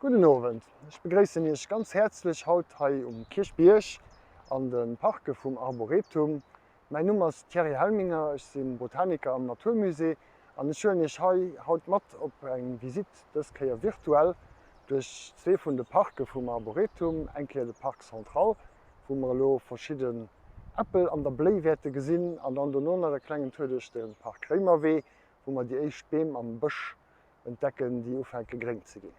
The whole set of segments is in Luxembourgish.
Gudden Owend, ech begréissen Iech ganz häerzlech haut hei um Kierchbierg an de Parke vum Arboretum. Mäin Numm ass Thierry Helminger, ech si Botaniker am Natur Musée an ech huelen Iech hei haut mat op eng Visitt, dës Kéier virtuell, duerch zwee vun de Parke vum Arboretum, eng Kéier de Parc Central, wou mer elo verschidden Äppel an der Bléi wäerte gesinn an dann dono nach e klengen Tour duerch de Parc Réimerwee, wou mer déi éischt Beem am Bësch entdecken, déi ufänke gréng ze ginn.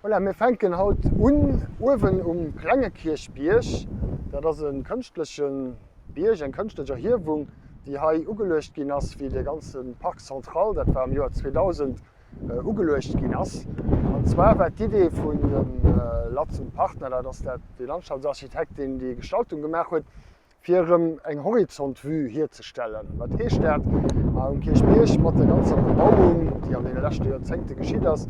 Voilà, mir fänken haut un uewen um klenge Kierchbierg. Dat ass e kënschtleche Bierg, eng kënschtlech Erhiewung, déi hei ugeluecht ginn ass, wéi de ganze Parc central, dat war am Joer 2000, ugeluecht ginn ass. An zwar war d'Idee vun dem Latz und Partner, dat ass dat dee Landschaftsarchitekt, deen déi Gestaltung gemaach huet, fir erëm eng Horizontvue hierzestellen. Wat heescht dat? Ma um Kierchbierg, mat der ganzer Bebauung, déi an deene leschte Joerzéngte geschitt ass,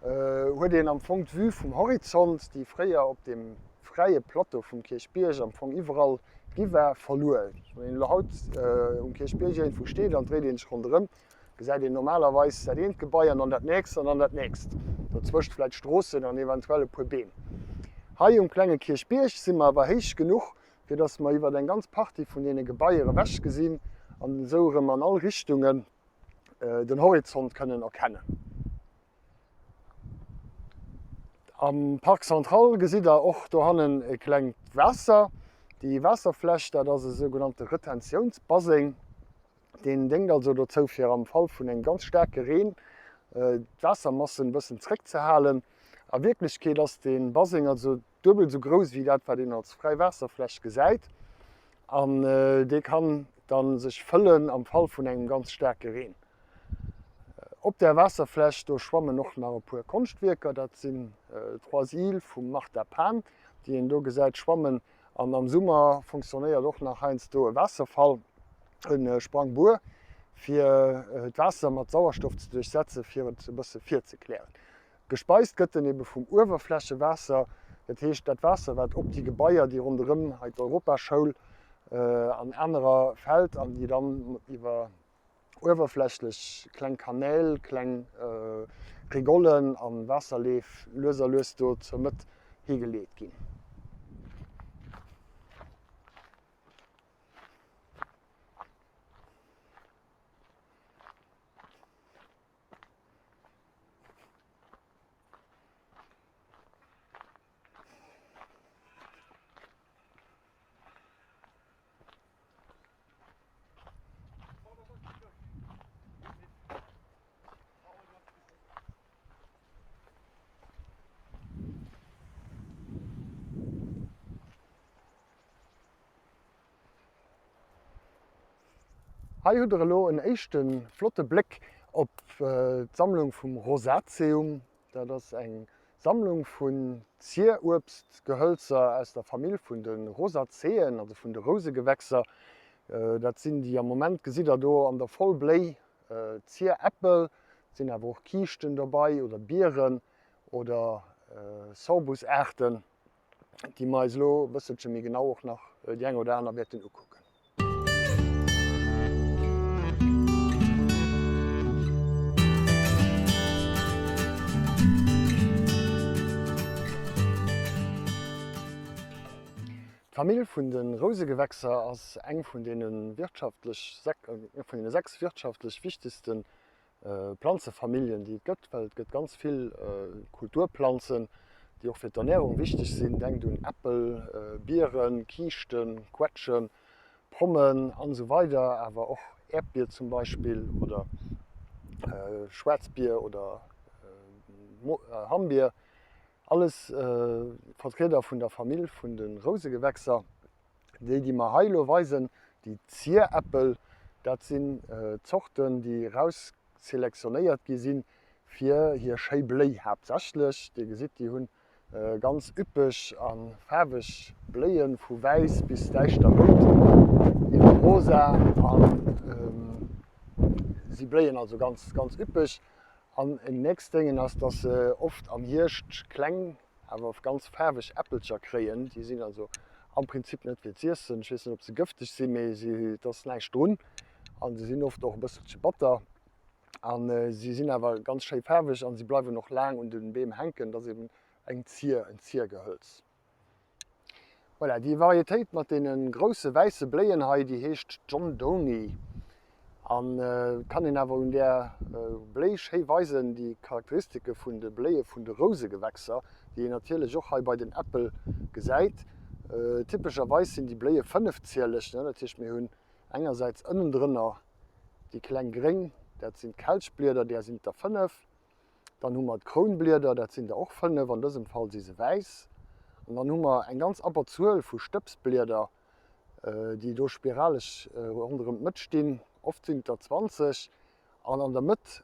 huet een am Fong d'Vue vum Horizont, déi fréier op deem fräie Plateau vum Kierchbierg am Fong iwwerall gi war, verluer. Wann een elo haut um Kierchbierg iergendwou steet an dréit een sech ronderëm, gesäit een normalerweis dat eent Gebai an dann dat nächst an dann dat nächst. Dozwëscht vläicht Stroossen an eventuell e puer Beem. Hei um klenge Kierchbierg si mer awer héich genuch, fir dass mer iwwer eng ganz Partie vun deene Gebaier ewech gesinn an esou erëm an all Richtungen den Horizont kënnen erkennen. Am Parc Central gesitt der och dohannen e klengt Waasser. Déi Waasserfläch, dat ass e sougenannte Retentiounsbaseng. Deen déngt also dozou, fir am Fall vun engem ganz staarke Reen d'Waassermassen e bëssen zréckzehalen. A Wierklechkeet ass dee Baseng also duebel esou grouss wéi dat, wat een als fräi Waasserfläch gesäit. An dee kann da sech fëllen am Fall vun engem ganz staarke Reen. Op där Waasserfläch do schwammen och nach e puer Konschtwierker. Dat sinn Trois Îles vum Martha Pan, déi een do gesäit schwammen. An am Summer fonctionnéiert och nach heiansdo e Waasserfall, e Sprangbuer, fir d'Waasser mat Sauerstoff ze duerchsetzen, fir et e bësse virzeklären. Gespeist gëtt en ebe vum Uewerflächewaasser, dat heescht dat Waasser, wat op déi Gebaier, déi ronderëm hei d'Europaschoul an anerer fält an déi dann iwwer uewerflächlech kleng Kanäl, kleng Rigollen a Waasserleef lues a lues do zur Mëtt higeleet ginn. Hei hutt der elo en éischte flotte Bléck op d'Sammlung vum Rosaceum. Dat ass eng Sammlung vun Zieruebstgehölzer aus der Famill vun de Rosaceen, also vun de Rousegewächser. Dat sinn déi am Moment gesitt der do an der Vollbléi Zieräppel, et sinn awer och Kiischten dobei oder Bieren oder Sorbusaarten. déi mer eis elo e bësselche méi genau och nach déi eng oder aner wäerten ukucken. D'Famill vun de Rousegewächser ass eng vun deene wirtschaftlech, vun deene 6 wirtschaftlech wichtegste Planzefamilljen, déi et gëtt, well et gëtt ganz vill Kulturplanzen, déi och fir d'Ernärung wichteg sinn. Denkt un Äppel, Bieren, Kiischten, Quetschen, Prommen an esou weider, awer och Äerdbier zum Beispill oder Schwaarzbier oder Hammbier. Alles Vertrieder vun der Famill vun de Rousegewächser. Déi, déi mer hei elo weisen, déi Zieräppel, dat sinn Zorten, déi erausselektionéiert gi sinn, fir hir schéi Bléi haaptsächlech. Dir gesitt, déi hunn ganz üppeg a faarweg Bléien, vu wäiss bis däischter rout, iwwer rosa a. Si bléien also ganz, ganz üppeg. An en nächst Déngen ass, dass se oft am Hierscht kleng, awer ganz faarweg Äppelcher kréien. Déi sinn also am Prinzip net fir z'iessen. Ech weess net, ob se gëfteg sinn, mee si, et ass näischt drun. A se sinn oft och e bësselche batter. A si sinn awer ganz schéi faarweg a si bleiwen och laang un de Beem hänken. Dat ass eben eng Zier, en Ziergehölz. Voilà, déi Varietéit mat deene grousse wäisse Bléien hei, déi heescht John Donie. An et kann een awer un där Bléi schéi weisen, déi Charakteristike vun de Bléie vun de Rousegewächser, déi een natierlech och hei bei den Äppel gesäit. Typescherweis sinn déi Bléie fënnefzieleg, dat heescht mir hunn engersäits ënnendrënner déi kleng gréng, dat sinn d'Kelchblieder, där sinn et der 5. Dann hu mer d'Krounblieder, dat sinn der och 5, an dësem Fall si se wäiss. An dann hu mer eng ganz Abberzuel vu Stëbsblieder, déi do spiraleg ronderëm d'Mëtt stinn. Oft sinn et der 20. An an der Mëtt,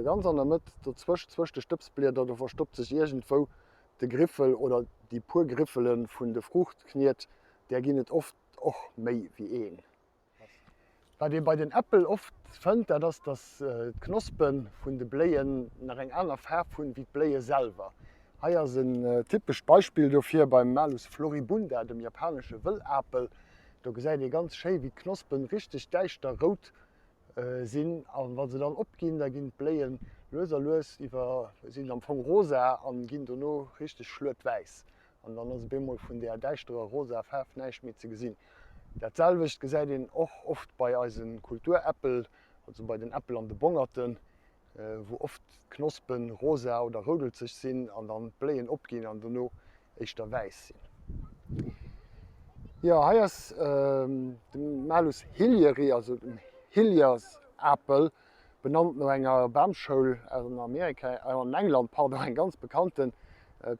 ganz an der Mëtt, dozwëscht, zwëscht de Stëbsblieder, do verstoppt sech iergendwou de Griffel oder déi puer Griffele vun de Fruuchtkniet. Där ginn et oft och méi wéi een. Wat ee bei den Äppel oft fënnt, dat ass, datt d'Knospe vun de Bléien nach eng aner Faarf hunn wéi d'Bléie selwer. Hei ass en typescht Beispill dofir beim Malus floribunda, dem japanesche Wëllapel. Do gesäit ee ganz schéi wéi d'Knospen richteg däischter rout sinn a wa se dann opginn, da ginn d'Bléie lues a lues iwwer, sinn am Fong rosa an ginn dono richteg schluetwäiss. An dann ass op eemol vun där däischterer rosa Faarf näischt méi ze gesinn. Dat selwecht gesäit een och oft bei eise Kulturäppel, also bei den Äppel an de Bongerten, wou oft d'Knospen rosa oder roudelzeg sinn an dann d'Bléien opginn an dono éischter wäiss sinn. Jo, hei ass de Malus hillieri, also den Hilliers-Apel. Benannt no enger Bamschoul an Amerika, an England, pardon, eng ganz bekannten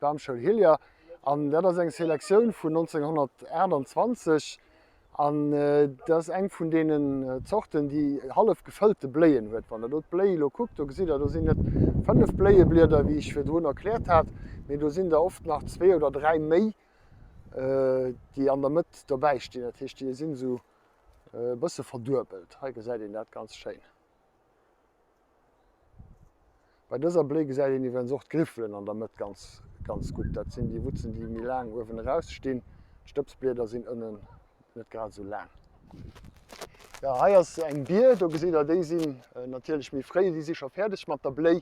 Bamschoul Hillier. An dat ass eng Selektioun vun 1928 an dat ass eng vun deenen Zorten, déi hallef gefëllte Bléien huet. Wann der do d'Bléi elo kuckt, do gesitt der, do sinn net 5 Bléieblieder, wéi ech virdrun erkläert hat, mee do sinn der oft nach zwee oder dräi méi, déi an der Mëtt dobäi stinn. Dat heescht, déi sinn esou E bësse verduebelt. Hei gesäit een dat ganz schéin. Bei dëser Bléi gesäit een iwwerens och d'Griffelen an der Mëtt ganz, ganz gutt. Dat sinn déi Wutzen, déi méi laang uewen eraus stinn. D'Stëbsblieder sinn ënnen net grad esou laang. Jo, hei ass eng Bier. Do gesitt der, déi sinn natierlech méi fréi, déi si scho fäerdeg mat der Bléi.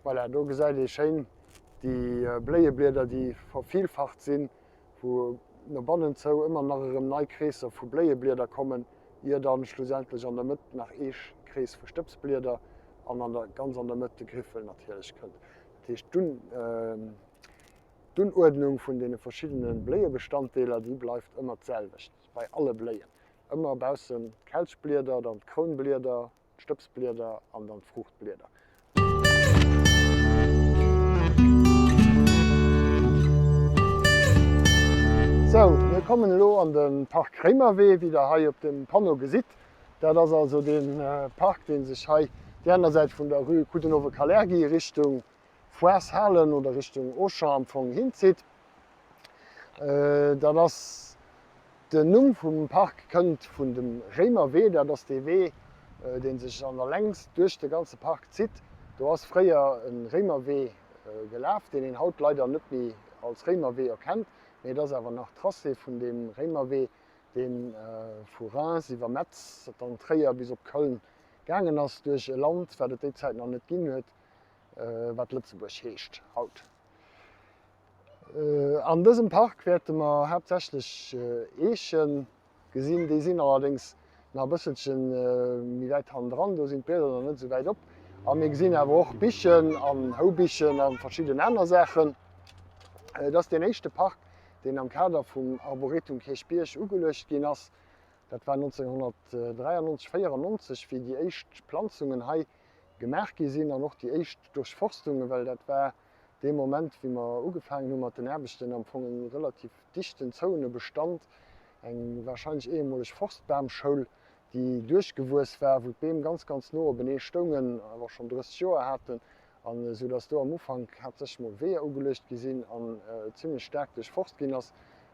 Voilà, do gesäit ee schéin déi Bléieblieder, déi vervielfacht sinn, wou no bannen zou ëmmer nach erëm nei Kreesser vu Bléieblieder kommen, ier dann schlussendlech an der Mëtt nach ee Krees vu Stëbsblieder an an der ganz an der Mëtt de Griffel natierlech kënnt. Dat heescht d'Unuerdnung vun deene verschiddene Bléiebestanddeeler, déi bleift ëmmer d'selwecht bei alle Bléien. Ëmmer baussen d'Kelchblieder, dann d'Krounblieder, d'Stëbsblieder an dann d'Fruuchtblieder. Sou, mir kommen elo an de Park Réimerwee, wéi der hei op dem Panneau gesitt. Dat ass also dee Park, dee sech hei déi aner Säit vun der Rue Coudenhove-Kalergi Richtung Foireshalen oder Richtung Auchan am Fong hinzitt. Dat ass Den Numm vum Park kënnt vun dem Réimerwee, dat ass dee Wee, dee sech an der Längst duerch de ganze Park zitt. Do ass fréier e Réimerwee gelaf, deen een haut leider net méi als Réimerwee erkennt, mee et ass awer nach d'Tracé vun deem Réimerwee, dee vu Reims iwwer Metz, dann Tréier bis op Köln gaangen ass, duerch e Land, wat et déi Zäit nach net ginn huet, wat Lëtzebuerg heescht haut. An dësem Park wäerte mer haaptsächlech Eeche gesinn. Déi sinn allerdéngs nach e bësselche méi wäit hannendran, do sinn d'Blieder nach net esou wäit op. A mir gesinn awer och Bichen an Houbichen a verschidden aner Saachen. Et ass deen éischte Park, deen am Kader vum Arboretum Kierchbierg ugeluecht ginn ass. Dat war 1993, 94, wéi déi éischt Planzungen hei gemaach gi sinn an och déi éischt Duerchforstungen, well dat war Dee Moment, wéi mer ugefaangen hu mat den Aarbechten, am Fong e relativ dichten, zouene Bestand, eng wahrscheinlech ehemoleg Forstbamschoul, déi duerchgewuess war, wou d'Beem ganz, ganz no openee stoungen, awer schonn 30 Joer haten, an esou dass do am Ufank haaptsächlech mol Weeër ugeluecht gi sinn an zimlech staark duerchforst ginn ass.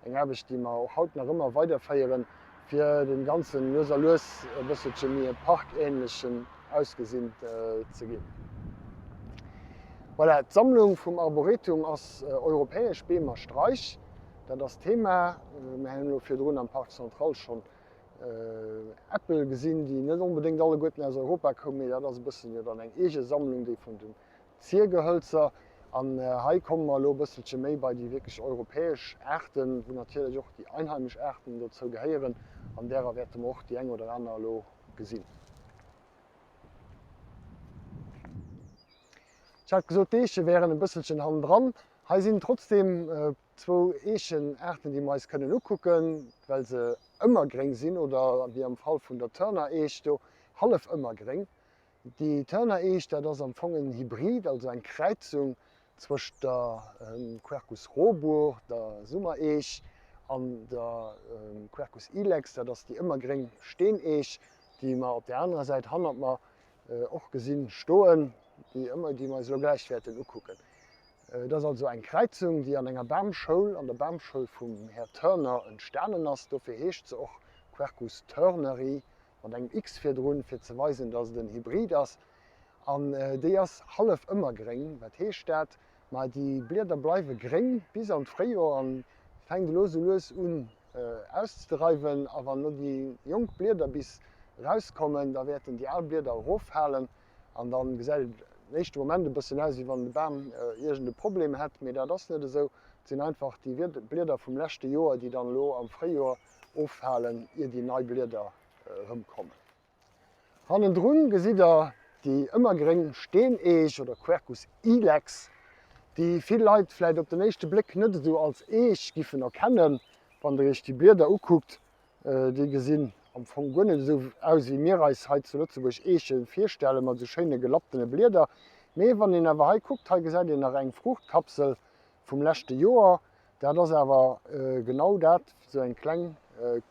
Eng Aarbecht, déi mer och haut nach ëmmer weiderféieren, fir dem Ganzen lues a lues e bësselche méi e parkähnlechen Ausgesinn ze ginn. Voilà, d'Sammlung vum Arboretum ass europäesch Beem a Straich. Dat ass d'Thema. Mir hunn elo virdrun am Parc Central schonn Äppel gesinn, déi net onbedéngt alleguerten aus Europa koumen, mee dat ass e bëssen jo dann eng eege Sammlung, déi vun den Ziergehölzer. An hei komme mer elo e bësselche méi bei déi wierklech europäesch Aarten, wou natierlech och déi einheimesch Aarten dozou gehéieren, an därer wäerte mer och déi eng oder aner elo gesinn. Ech hat gesot, d'Eeche wären e bësselchen hannendran. Hei sinn trotzdeem Zwou Eechenaarten, déi mer eis kënnen ukucken, well se ëmmergréng sinn, oder wéi am Fall vun der Turner-Eech do, hallef ëmmergréng. Déi Turner-Eech, dat ass am Fong en Hybrid, also eng Kräizung zwëscht der Quercus robur, der Summereech, an der Quercus ilex, dat ass déi ëmmergréng Steeneech, déi mer op där anerer Säit hannert mer och gesinn stoen, déi ëmmer, déi mer eis elo gläich wäerten ukucken. Et ass also eng Kräizung, déi an enger Bamschoul, an der Bamschoul vum Här Turner entstanen ass. Dofir heescht se och Quercus turneri, mat engem X virdrun, fir ze weisen, dass et en Hybrid ass. An déi ass hallef ëmmergréng. Wat heescht dat? Ma déi Blieder bleiwe gréng bis an d'Fréijoer an fänkt elo sou lues un auszedreiwen. A wann elo déi jonk Blieder bis erauskommen, da wäerten déi al Blieder eroffalen an da gesäit et am éischte Moment e bëssen aus, wéi wann de Bam iergend e Problem hätt, mee dat ass net esou. Et sinn einfach déi Blieder vum leschte Joer, déi dann elo am Fréijoer offalen, ier déi nei Blieder erëmkommen. Hannendrun gesitt der déi ëmmergréng Steeneech oder Quercus ilex, déi vill Leit vläit op den éischte Bléck net esou als Eech giffen erkennen. Wann der iech déi Blieder ukuckt, déi gesinn am Fong guer net esou aus, wéi mir eis hei zu Lëtzebuerg Eeche virstellen, mat esou schéine gelapptene Blieder. Mee wann een awer hei kuckt, hei gesäit een nach eng Fruuchtkapsel vum leschte Joer. Dat ass awer genau dat, esou eng kleng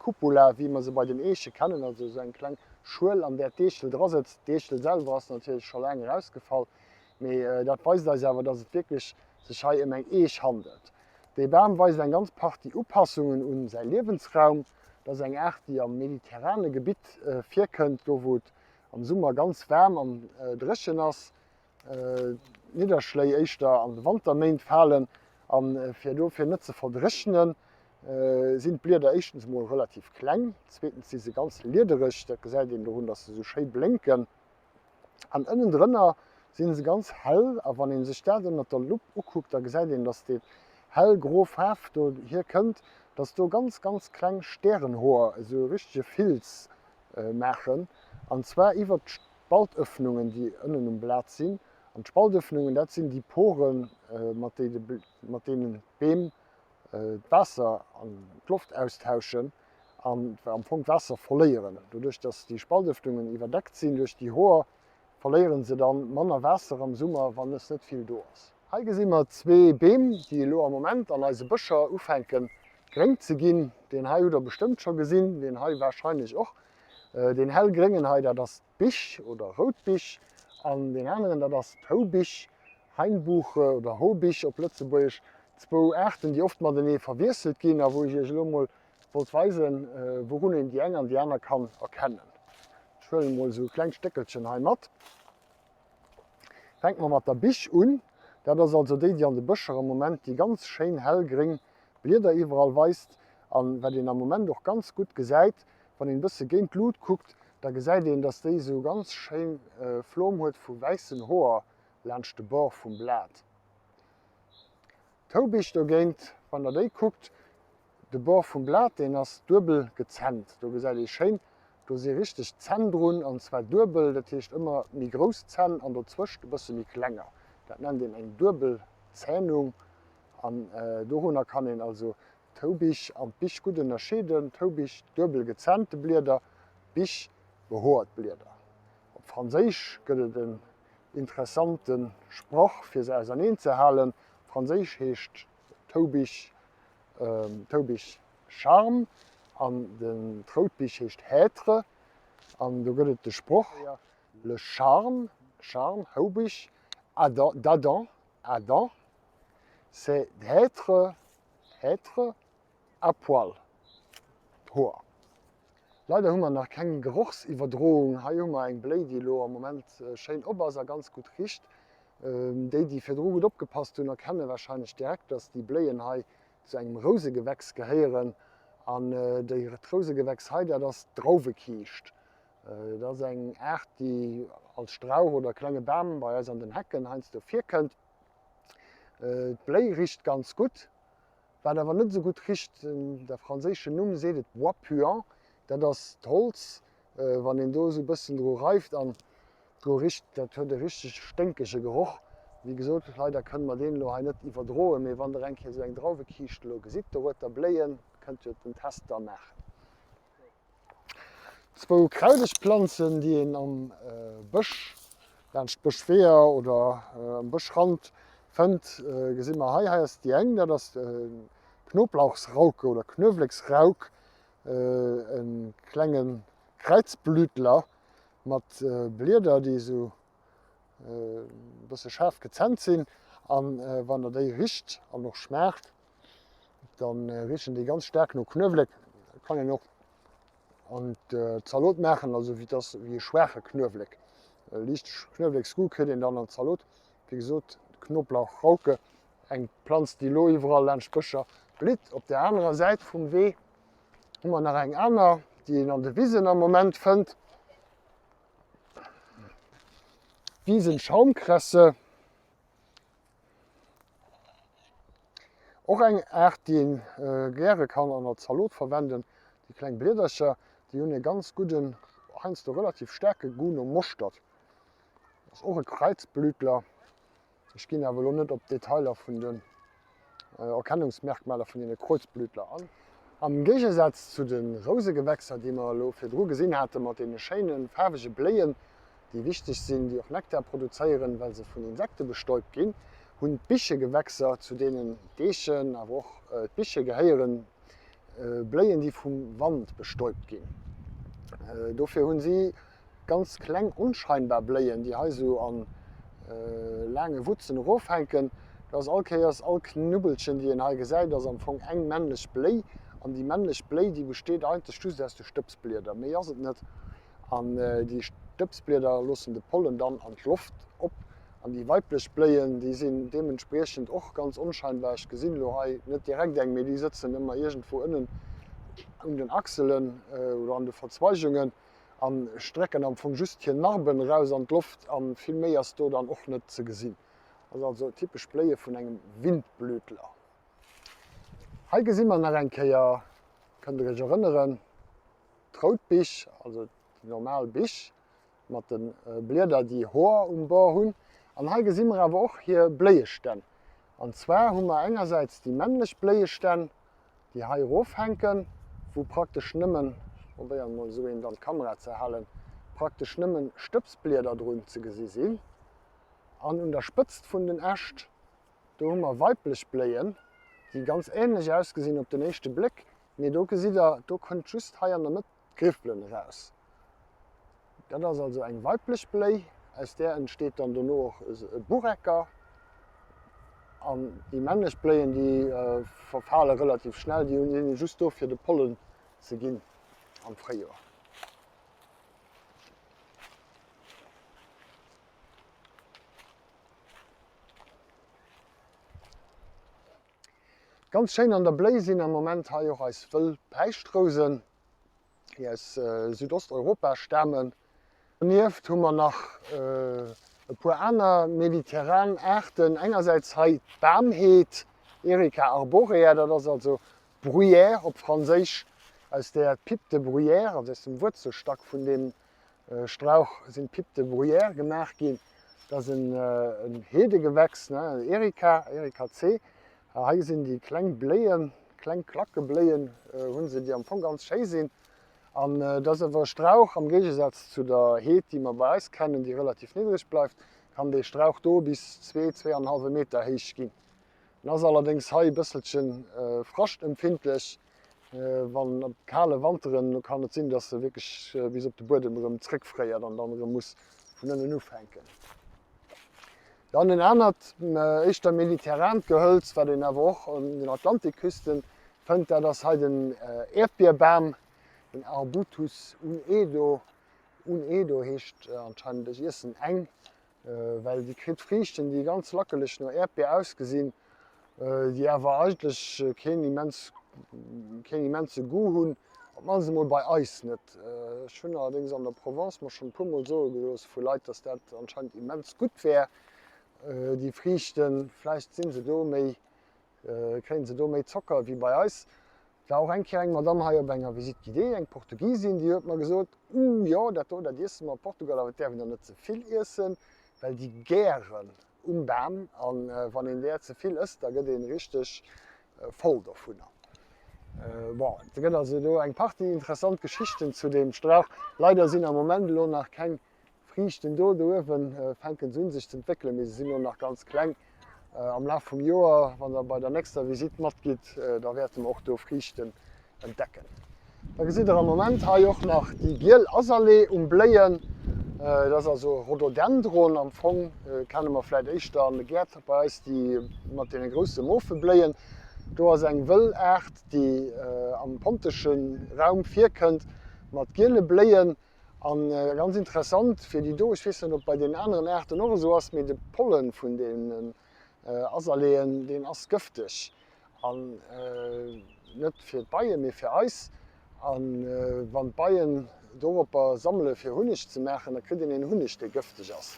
Cupola, wéi mer se bei den Eeche kennen, also esou eng kleng Schuel, an där d'Eechel dra sëtzt. D'Eechel selwer ass natierlech scho laang erausgefall, mee dat weist eis awer, dass et wierklech sech hei ëm eng Eech handelt. Dee Bam weist eng ganz Partie Upassungen un säi Liewensraum. Dat ass eng Aart, déi am mediterrane Gebitt virkënnt, do wou et am Summer ganz waarm an dréchen ass. D'Nidderschléi éischter an de Wanterméint falen a fir dofir net ze verdréchnen, sinn d'Blieder éischtens emol relativ kleng, zweetens si se ganz liedereg, dat gesäit een dorun, dass se esou schéi blénken an ënnendrënner si se ganz hell a wann ee sech dat ënnert der Lupp ukuckt, da gesäit een, dass déi hellgro Faarf dohier kënnt, dass do ganz, ganz kleng Stärenhoer, esou e richtege Filz maachen an zwar iwwert Spaltöffnungen, déi ënnen um Blat sinn. An d'Spaltöffnungen, dat sinn déi Poren, mat deenen d'Beem d'Waasser an d'Loft austauschen an am Fong d'Waasser verléieren. Doduerch, dass déi Spaltöffnungen iwwerdeckt sinn duerch déi Hoer, verléiere se dann manner Waasser am Summer, wann es net vill do ass. Hei gesi mer zwee Beem, déi elo am Moment an eise Bëscher ufänke gréng ze ginn. Deen hei hutt der bestëmmt scho gesinn, deen hei warscheinlech och. Deen hellgréngen hei, dat ass d'Bich oder Routbich an deen aneren, dat ass d'Houbich, Hainbuche oder Hobich op Lëtzebuergesch. Zwou Aarten, déi oft matenee verwiesselt ginn a wou ech iech elo mol wollt weisen, wourun een déi eng an déi aner kann erkennen. Ech huelen emol esou e klengt Stéckelchen hei mat. Fänke mer mat der Bich un. Dat ass also déi, déi an de Bëscher am Moment déi ganz schéin hellgréng Blieder iwwerall weist. An wat een am Moment och ganz gutt gesäit, Wann een e bësse géint d'Lut kuckt, da gesäit een, dass déi esou ganz schéin Flom huet vu wäissen Hoer laanscht de Bord vum Blat. D'Houbich dogéint, wann der déi kuckt, de Bord vum Blat, deen ass duebel gezännt. Do gesäit ee schéin, do si richteg Zänn drun, an zwar duebel, dat heescht ëmmer méi grouss Zänn an dozwëscht e bësse méi klenger. Dat nennt een eng duebel Zähnung an dorunner kann een also D'Houbich an d'Bich gutt ënnerscheeden, D'Houbich, duebel gezännte Blieder, d'Bich, behoert Blieder. Op Franséisch gëtt et en interessante Sproch fir se auserneen ze halen. Op Franséisch heescht d'Houbich d'Houbich charme an d'Routbich heescht hêtre. An do gëtt et de Sproch, Le charme, charme, Houbich, d'Adam, Adam, c'est hêtre, hêtre. À poil, d'Hoer. Leider hu mer nach keng Gerochsiwwerdroung. Hei hu mer eng Bléi, déi elo am Moment schéin op ass a ganz gutt richt. Déi, déi virdru gutt opgepasst hunn, erkenne warscheinlech direkt, dass déi Bléien hei zu engem Rousegewächs gehéieren. An dat Rousegewächs hei, dat ass d'Drauwekiischt. Dat ass eng Aart, déi als Strauch oder klenge Bam bei eis an den Hecken heiansdo virkënnt. D'Bléi richt ganz gutt. Wat awer net esou gutt richt, de franséischen Numm seet et, bois puant, dat ass d'Holz. Wann een do esou e bëssen dru reift an dru richt, dat huet e richteg sténkege Geroch. Wéi gesot, leider kënne mer deen elo hei net iwwerdroen, mee wann der eng Kéier esou eng Drauwekiischt elo gesitt dorueter bléien, kënnt jo den Test da maachen. Zwou kraudeg Planzen, déi een am Bësch, laanscht Bëschweeër oder am Bëschrand fënnt, gesi mer hei. Hei ass déi eng, dat ass d'Knoblauchsrauke oder Knuewleksrauk, e klenge Kräizblütler mat Blieder, déi esou e bësse schaarf gezännt sinn. An wann der déi richt an och schmaacht, Dann richen déi ganz staark no Knuewelek. Kann een och an d'Zalot maachen, also wéi dass wéi e schwaache Knuewelek. E liichte Knueweleksgoût kritt een dann an d'Zalot. Wéi gesot, Knoblauchrauke, eng Planz déi elo iwwerall laanscht d'Bëscher blitt. Op der anerer Säit vum Wee hu mer nach eng aner, déi een an de Wisen am Moment fënnt. D'Wisenschaumkresse. Och eng Aart déi een gäre kann an der Zalot verwenden. Déi kleng Bliedercher déi hunn e ganz gudden, heiansdo relativ staarke Goût no Moschtert. Ass och e Kreuzblütler. Ech ginn awer elo net op d'Detailer vun den Erkennungsmerkmaler vun deene Kreuzblütler an. Am Géigesaz zu de Rousegewächser déi mer elo virdru gesinn hate mat deene schéine faarwege Bléien, déi wichteg sinn, déi och Nektar produzéieren, well se vun Insekte bestäubt ginn, hunn d'Bichegewächser, zu deenen d'Eechen, awer och d'Biche gehéieren, Bléien, déi vum Wand bestäubt ginn. Dofir hunn si ganz kleng, onscheinbar Bléien, déi hei esou a laange Wutzen erofhänken. Do ass all Kéiers, all Knubbelchen, déi een hei gesäit, ass am Fong eng männlech Bléi. An déi männlech Bléi, déi besteet eigentlech just aus de Stëbsblieder, méi ass et net. An déi Stëbsblieder loossen de Pollen dann an d'Loft op. An déi weiblech Bléien, déi sinn deementspriechend och ganz onscheinbar. Ech gesinn elo hei net direkt eng, mee déi sëtzen ëmmer iergendwou ënnen un den Achselen oder an de Verzweigungen a strecken am Fong just hir Narben eraus an d'Loft a vill méi ass do dann och net ze gesinn. Ass also typesch Bléie vun engem Windblütler. Hei gesi mer nach eng Kéier, kënnt der iech erënneren, D'Routbich, also déi normal Bich mat de Blieder déi Hoer um Bord hunn. An hei gesi mer awer och hir Bléiestänn. An zwar hu mer engersäits déi männlech Bléiestänn, déi hei erofhänken, wou praktesch nëmmen, ech probéieren emol esou eent an d'Kamera ze halen, praktesch nëmmen Stëbsblieder drun ze gesi sinn. An un der Spëtzt vun den Äscht, do hu mer weiblech Bléien, déi ganz änlech ausgesinn op den éischte Bléck, Mee do gesitt der, do kënnt just hei an der Mëtt d'Griffelen eraus. Dat ass also eng weiblech Bléi, aus där entsteet dann dono och e Buchecker. An déi männlech Bléien, déi verfale relativ schnell, déi sinn just do fir de Pollen ze ginn am Fréijoer. Ganz schéin an der Bléi sinn am Moment hei och eis wëll Päischtrousen, déi aus Südosteuropa stamen. Donieft hu mer nach e puer aner mediterran Aarten. Engersäits hei d'Bamheed, Erica arborea, dat ass also d'Bruyère op Franséisch, aus där d'Pipe de bruyère, also aus dem Wuerzelstack vun deem Strauch sinn d'Pipes de bruyère gemaach ginn. Dat ass en Heedegewächs, Erica, Ericaceae. Hei sinn déi kleng Bléien, kleng Klackebléien hu se, déi am Fong ganz schéi sinn. An dat ass awer e Strauch, am Géigesaz zu der Heed, déi mer bei eis kennen, déi relativ niddreg bleift, kann dee Strauch do bis zwee, zweeanenhallwe Meter héich ginn. En ass allerdéngs hei e bësselche fraschtempfindlech. Wann op kale Wanteren, do kann et sinn, dass se wierklech bis op de Buedem erëm zréckfréiert an dann erëm muss vun ënnen ufänken. Dann en anert éischter mediterrant Gehölz, wat een awer och un den Atlantikküste. Fënnt, dat ass hei den Äerdbierbam, den Arbutus unedo. Unedo heescht anscheinend ech iessen eng, well déi kritt Friichten, déi ganz lackeleg no Äerdbier ausgesinn, déi awer eigentlech keen immens, keen immense Goût hunn, op d'mannst emol bei eis net. Ech hunn allerdéngs an der Provence mer schonn e puermol soe gelooss vu Leit, dass dat anscheinend immens gutt wär, déi Friichten. Vläicht si se do méi Kréien se do méi Zocker wéi bei eis? War och eng Kéier eng Madame hei op enger Visite guidée, eng Portugisin, déi huet mer gesot, Ooh jo, dat do, dat iesse mer a Portugal, awer et däerf een der net ze vill iessen, well déi gären um Bam an wann een där ze vill ësst, da gëtt ee richteg voll dovunner. Bon, et gëtt also do eng Partie interessant Geschichten zu deem Strauch. Leider sinn am Moment elo nach keng Friichten do, do uewen fänken se un sech z'entwéckelen, mee se sinn elo nach ganz kleng. Am Laf vum Joer, wann der bei der nächster Visitt matgitt, da wäerte mer och do Friichten entdecken. Da gesitt der am Moment hei och nach déi giel Azalee um Bléien. Dat ass also e Rhododendron. Am Fong kenne mer vläit éischter an de Gäert bei eis déi mat deene grousse mofe Bléien. Do ass eng wëll Aart, déi am pontesche Raum virkënnt, mat giele Bléien. An ganz interessant fir déi do, ech weess net ob bei deenen aneren Aarten och esou ass, mee de Pollen vun deenen Azaleeën, deen ass gëfteg. An net fir d'Beien, mee fir eis. A wann d'Beien doropper sammele fir Hunneg ze maachen, da kritt een een Hunneg, dee gëfteg ass.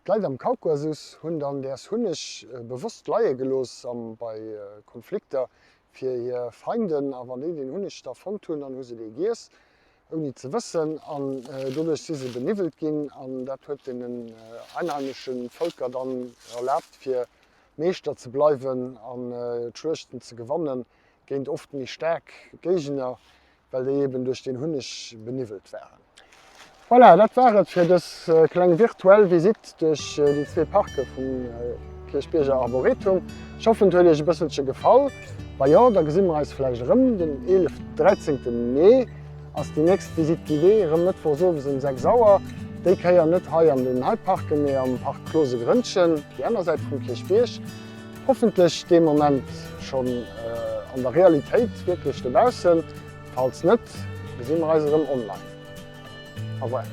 D'Leit am Kaukasus hunn dann däers Hunneg bewosst leie gelooss bei Konflikter fir hir Feinden, a wann déi deen Hunneg da fonnt hunn, dann hu se dee giess, ouni ze wëssen, an doduerch si se beniwwelt ginn, an dat huet deenen einheimesche Vëlker dann erlaabt fir Meeschter ze bleiwen an d'Schluechten ze gewannen géint oft méi staark Géigner, well déi eben duerch den Hunneg beniwwelt waren. Voilà, dat war et fir dës kleng virtuell Visitt duerch déi zwee Parke vum Kierchbierger Arboretum. Ech hoffen et huet iech e bësselche gefall. Wa jo, da gesi mer eis vläicht erëm. Den 11, 13 Mee ass déi nächst Visite guidée, erëm mëttwochs owes um 6 Auer. Déi Kéier net hei an den Neiparken, mee am Park Klose-Grënnchen, déi aner Säit vum Kierchbierg. Hoffentlech dee Moment schonn an der Realitéit wierklech dobaussen. Falls net, gesi mer eis erëm online. Au revoir.